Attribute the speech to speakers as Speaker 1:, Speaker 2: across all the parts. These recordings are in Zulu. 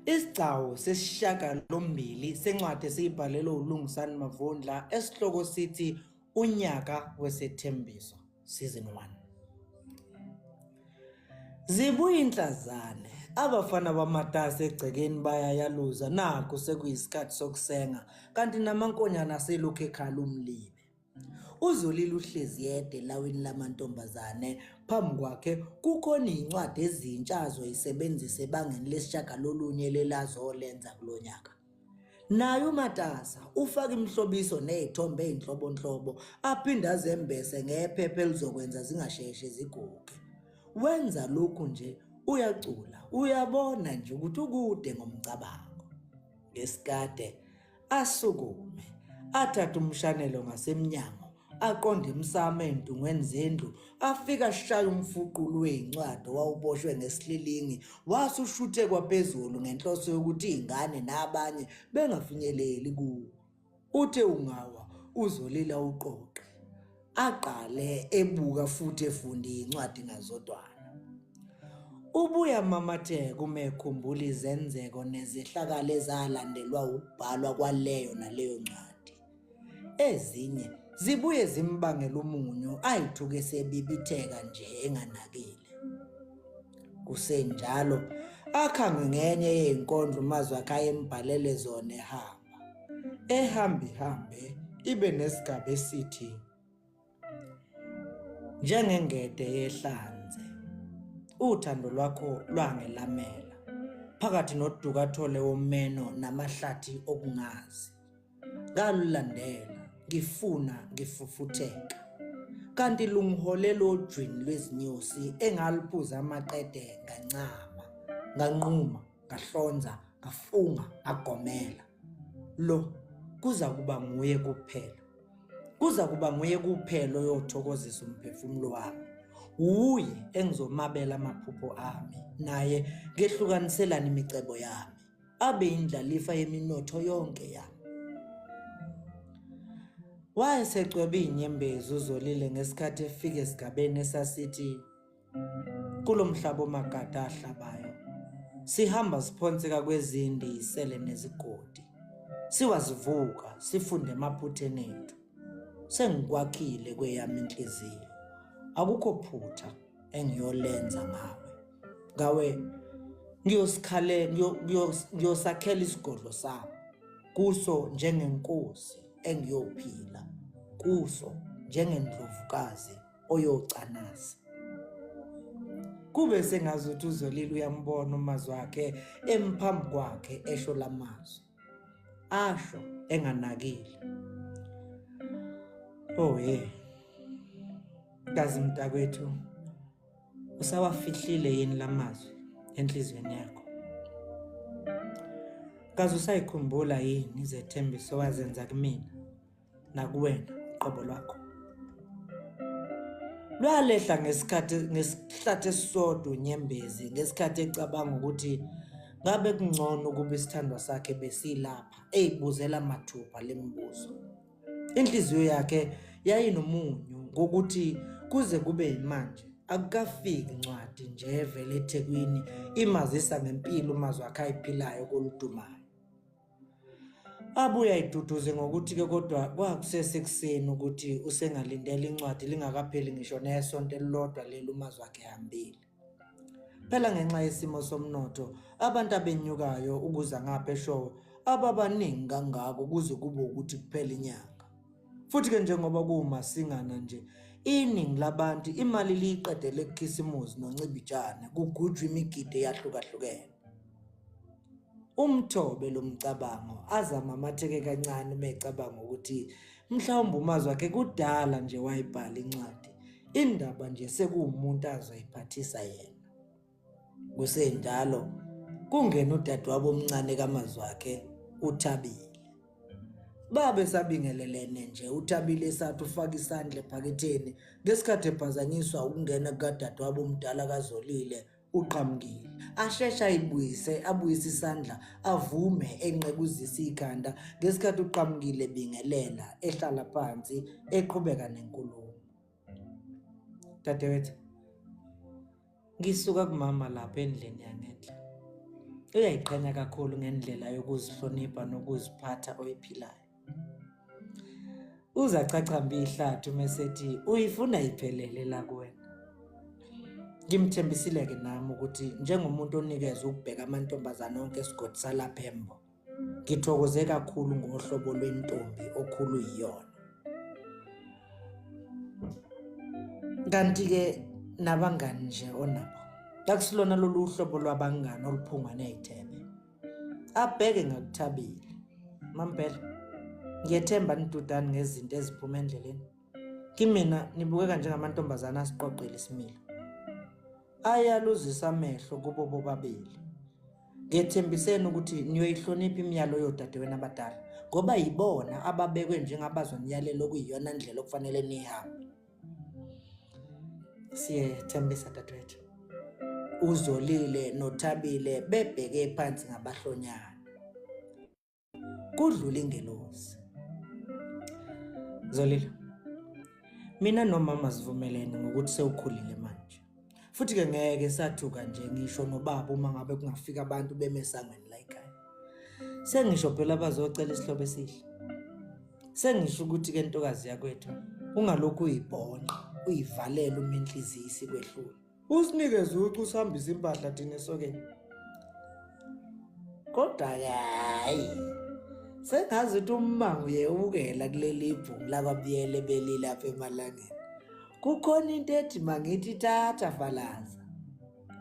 Speaker 1: Isigcawu sesishiyagalombili sencwadi esiyibhalelwe uLungisani Mavundla esihloko sithi Unyaka Wesethembiso Season 1. Zibuya inhlazane, abafana bamatasa egcekeni bayayaluza nakhu sekuyisikhathi sokusenga kanti namankonyane aselokhu ekhala umlibe. UZolile uhlezi yedwa elawini lamantombazane. Phambi kwakhe kukhona iy'ncwadi ezintsha azoyisebenzisa ebangeni lesishagalolunye leli azolenza kulo nyaka. Naye umatasa ufaka imihlobiso ney'thombe ey'nhlobonhlobo aphinde azembese ngephepha elizokwenza zingasheshe ziguge. Wenza lokhu nje uyacula, uyabona nje ukuthi ukude ngomcabango. Ngesikade Asukume, athathe umshanelo ngasemnyango, aqonde emsamo ey'ntungweni zendlu, afike ashaye umfuqulu wey'ncwadi owawuboshwe ngesihlilingi, wase ushuthekwa phezulu ngenhloso yokuthi iy'ngane nabanye bengafinyeleli kuwo. Uthe ungawa uzolila uqoqe. Aqale ebuka futhi efunda incwadi ngazodwana. Ubuya mamatheka uma ekhumbula izenzeko nezehlakalo ezalandelwa ukubhalwa kwaleyo naleyo ncwadi. Ezinye zibuye zimbangela umunyu ayithuke sebibitheka nje enganakile. Kusenjalo akhangwe ngenye yezinkondlo umazwi akhe ayembhalele zona ehamba. Ehambe ihambe ibe nesigaba esithi njengengede yehlanze uthando lwakho lwangelamela phakathi nodukathole womeno namahlathi okungazi ngalulandela ngifuna ngifufutheka kanti lungiholela ojwini lwezinyosi engaluphuza amaqede ngancama nganquma ngahlonza ngafunga ngagomela lo kuza kuba nguye kuphela kuza kuba nguye kuphela oyothokozisa umphefumulo wami wuye engizomabela amaphupho ami naye ngehlukaniselana imicebo yami abe indlalifa yeminotho yonke yami wayesecwebe iy'nyembezi uzolile ngesikhathi efika esigabeni esasithi Kulo mhlaba omagada ahlabayo, sihamba siphonseka kwezindi isele nezigodi. Siwazivuka sifunde emaphutheni ethu. Sengikwakhile kweyami inhliziyo. Akukho phutha engiyolenza ngawe. Ngawe ngiyosikhale ngiyosakhela isigodlo sami kuso njengenkosi engiyophila kuso njengendlovukazi oyocanasa. Kube sengazuthi uZolile uyambona umazwi wakhe emphambi kwakhe esho lamazwi. Asho enganakile. Oh hey. Kazi mntakwethu usawafihlile yini lamazwi enhliziyweni yakho? Kazi usayikhumbula yini izethembiso owazenza kumina? Nakuwena uqobo lwakho lwalehla ngesikhathi ngesihlathi esisodwa unyembezi ngesikhathi ecabanga ukuthi ngabe kungcono ukuba isithandwa sakhe besilapha eyibuzela mathupha lemibuzo inhliziyo yakhe yayinomunyu ngokuthi kuze kube yimanje akukafiki incwadi nje evele eThekwini imazisa ngempilo umazwi akhe ayiphilayo koludumayo Abuye ayiduduze ngokuthi-ke kodwa kwakusesekuseni ukuthi usengalindela incwadi lingakapheli ngisho nesonto elilodwa leli umazwi wakhe ehambile. Phela ngenxa yesimo somnotho abantu abenyukayo ukuza ngapha eShowe ababaningi kangako kuze kube ukuthi kuphela inyanga. Futhi-ke njengoba kuwuMasingana nje iningi labantu imali liyiqedele kuKhisimuzi noNcibijane kugujwa imigidi eyahlukahlukene. Umthobe lo mcabango aze amamatheke kancane uma ecabanga ukuthi mhlawumbe umazwi akhe kudala nje wayibhala incwadi indaba nje sekuwumuntu azoyiphathisa yena. Kusenjalo kungena udadewabo omncane kaMazwakhe uThabile. Babe sabingelelene nje uThabile esathi ufaka isandla ephaketheni ngesikhathi ephazanyiswa ukungena kukadadewabo omdala kaZolile uqhamukile asheshe ayibuyise abuyise isandla avume enqekuzisa ikhanda ngesikhathi uqhamukile ebingelela ehlala phansi eqhubeka nenkulumo dadewethu ngisuka kumama lapha endlini yangenhla. Uyayiqhenya kakhulu ngendlela yokuzihlonipha nokuziphatha oyiphilayo. Uzachachamba ihlathi uma esethi uyifuna iphelele la kuwena. Ngimthembisile-ke nami ukuthi njengomuntu onikezwe ukubheka amantombazane onke esigodi salapha eMbo, ngithokoze kakhulu ngohlobo lwentombi okhulu yiyona. Kanti-ke nabangani nje onabo, akusilona lolu hlobo lwabangani oluphungwa ney'thebe. Abheke ngakuthabile. Mampela, ngiyethemba nidudani ngezinto eziphuma endleleni. Kimina nibukeka njengamantombazane asiqoqile isimilo. Ayaluzisa amehlo kubo bobabili. Ngethembiseni ukuthi niyoyihlonipha imiyalo yodadewenu abadala ngoba yibona ababekwe njengabazoniyalela okuyiyona ndlela okufanele niyihambe. Siyethembisa dadewethu. Uzolile noThabile bebheke phansi ngabahlonyana. Kudlula ingelosi. Zolile. Mina nomama sivumelene ngokuthi sewukhulile manje. Futhi ke ngeke sathuka nje ngisho nobaba uma ngabe kungafika abantu beme esangweni la ekhaya. Sengisho phela bazocela isihlobo esihle. Sengisho ukuthi ke ntokazi yakwethu ungalokhu uyibhonqa uyivalela uma inhliziyo isikwehlula. Usinikeze ucu usihambise impahla thina esokeni. Kodwa-ke hhayi sengazi ukuthi ummango uyewukela kuleli bhungu lakwabuyele belilapha emalangeni. Kukhona into ethi mangithi thatha falaza.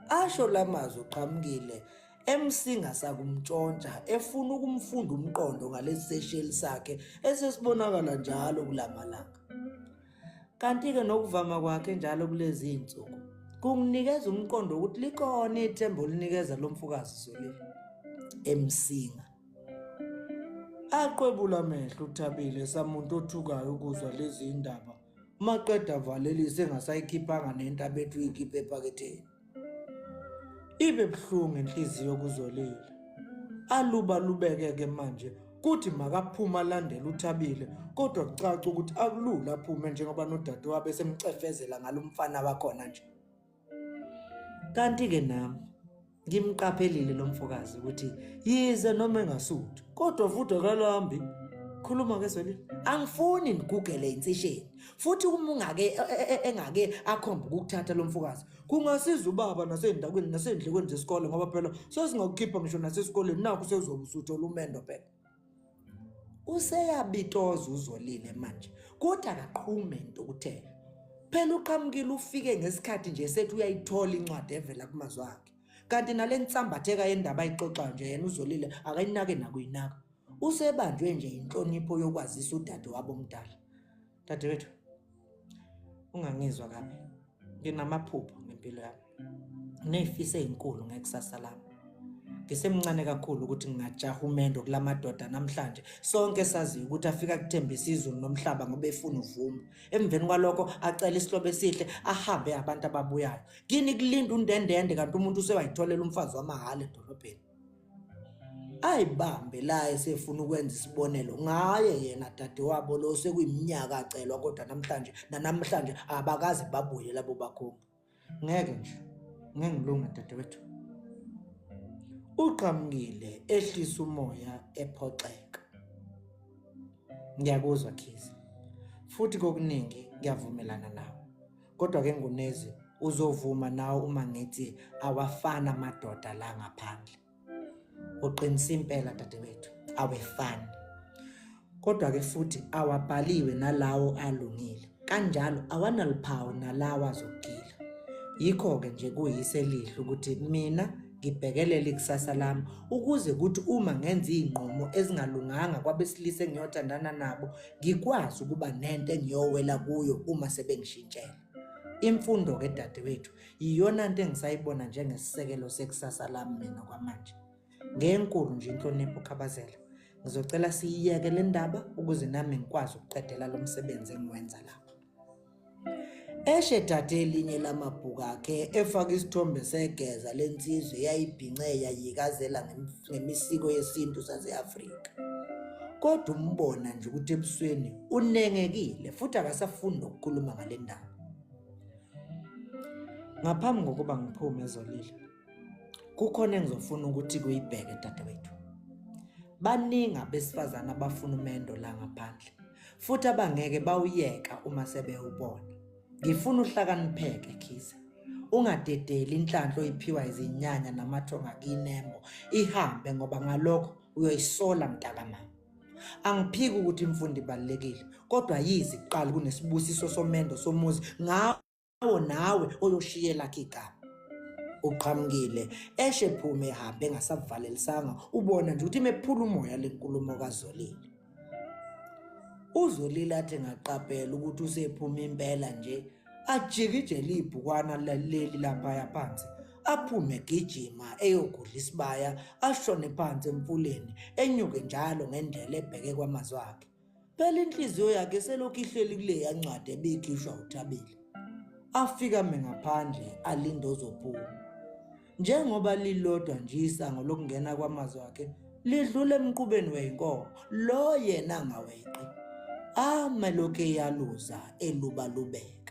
Speaker 1: Asho lamazwi uqhamukile emsinga sakumntshontsha efuna ukumfunda umqondo ngalesi sesheli sakhe esesibonakala njalo kulamalanga. Kanti-ke nokuvama kwakhe njalo kulezi iy'nsuku kunginikeza umqondo wokuthi likhona ithemba olinikeza lo mfokazi Zolile emsinga. Aqwebula amehlo uThabile samuntu othukayo ukuzwa lezi indaba maqeda avalelise engasayikhiphanga nento abethi uyikhiphe ephaketheni. Ibe buhlungu inhliziyo kuZolile. Aluba lubeke-ke manje kuthi makaphuma alandele uThabile kodwa kucaca ukuthi akulula aphume njengoba nodadewabo esemcefezela ngalo mfana wakhona nje. Kanti-ke nami ngimqaphelile lo mfokazi ukuthi yize noma engasuthi kodwa futhi akalambi. Khuluma ke Zwelile. Angifuni nigugele insisheni futhi uma ungake e, e, e, engake akhombe ukukuthatha lo mfokazi Kungasiza ubaba nasey'ndaweni nasey'ndlekweni zesikole ngoba phela sesingakukhipha ngisho nasesikoleni nakhu sewuzobe usuthola umendo phela. Useyabitoza uZolile manje kodwa akaqhume intukuthelo. Phela uqhamukile ufike ngesikhathi nje sethi uyayithola incwadi evela kumazwi akhe. Kanti nale nsambatheka yendaba ayixoxayo nje yena uZolile akayinake nakuyinaka. Usebanjwe nje inhlonipho yokwazisa udadewabo omdala. Dadewethu, ungangizwa kabi. Nginamaphupho ngempilo yami. Nginezifiso ezinkulu ngekusasa lami. Ngisemncane kakhulu ukuthi ngingajaha umendo kula madoda namhlanje. Sonke saziyo ukuthi afika kuthembisa izulu nomhlaba ngoba efuna uvume. Emveni kwalokho acele isihlobo esihle ahambe abantu ababuyayo. Kini kulinda undendende kanti umuntu usewayitholela umfazi wamahhala edolobheni. Ayibambe la esefuna ukwenza isibonelo ngaye yena dadewabo lo sekuyiminyaka acelwa kodwa namhlanje nanamhlanje abakaze babuye labo bakhongi. Ngeke nje, ngeke ngilunge dadewethu. Uqhamukile ehlisa umoya ephoxeka. Ngiyakuzwa Khizi. Futhi kokuningi ngiyavumelana nawe. Kodwa ke Ngunezi uzovuma nawe uma ngithi awafani amadoda la ngaphandle. Uqinisa impela dadewethu, awefani. Kodwa ke futhi awabhaliwe nalawo alungile. Kanjalo awanaluphawu nalawo azokugila. Yikho-ke nje kuyise elihle ukuthi mina ngibhekelele ikusasa lami ukuze kuthi uma ngenza iy'nqumo ezingalunganga kwabesilisa engiyothandana nabo ngikwazi ukuba nento engiyowela kuyo uma sebengishintshela. Imfundo-ke dadewethu yiyona nto engisayibona njengesisekelo sekusasa lami mina kwamanje. Ngenkulu nje inhlonipho Khabazela, ngizocela siyiyeke le ndaba ukuze nami ngikwazi ukuqedela lo msebenzi engiwenza lapha. Eshe thathe elinye lamabhuku akhe efaka isithombe segeza lensizwa eyayibhince yayikazela ngemisiko yesintu sase-Afrika. Kodwa umbona nje ukuthi ebusweni unengekile futhi akasafuni nokukhuluma ngale ndaba. Ngaphambi kokuba ngiphume ezolile, Kukhona engizofuna ukuthi kuyibheke dadewethu. Baningi abesifazane abafuna umendo la ngaphandle futhi abangeke bawuyeka uma sebewubona. Ngifuna uhlakanipheke Khize. Ungadedeli inhlanhla oyiphiwa izinyanya namathonga kinembo ihambe ngoba ngalokho uyoyisola mntakamama. Angiphiki ukuthi imfundo ibalulekile kodwa yize kuqala kunesibusiso somendo somuzi ngawo nawe oyoshiye lakhe igama. Uqhamukile eshe phume ehambe engasavalelisanga ubona nje ukuthi imephula umoya lenkulumo kaZolile. Uzolile athi ngaqaphela ukuthi usephuma impela nje ajikijele ibhukwana leli laphaya phansi aphume gijima eyogudla isibaya ashone phansi emfuleni enyuke njalo ngendlela ebheke kwamazwi akhe. Phela inhliziyo yakhe selokhu ihleli kuleya ncwadi ebikhishwa uThabile. Afike ame ngaphandle alinde ozophuma. Njengoba lilodwa nje isango lokungena kwamazwi akhe lidlula emqubeni weyinkomo lo yena angaweqi. Ame lokhu eyaluza elubalubeka.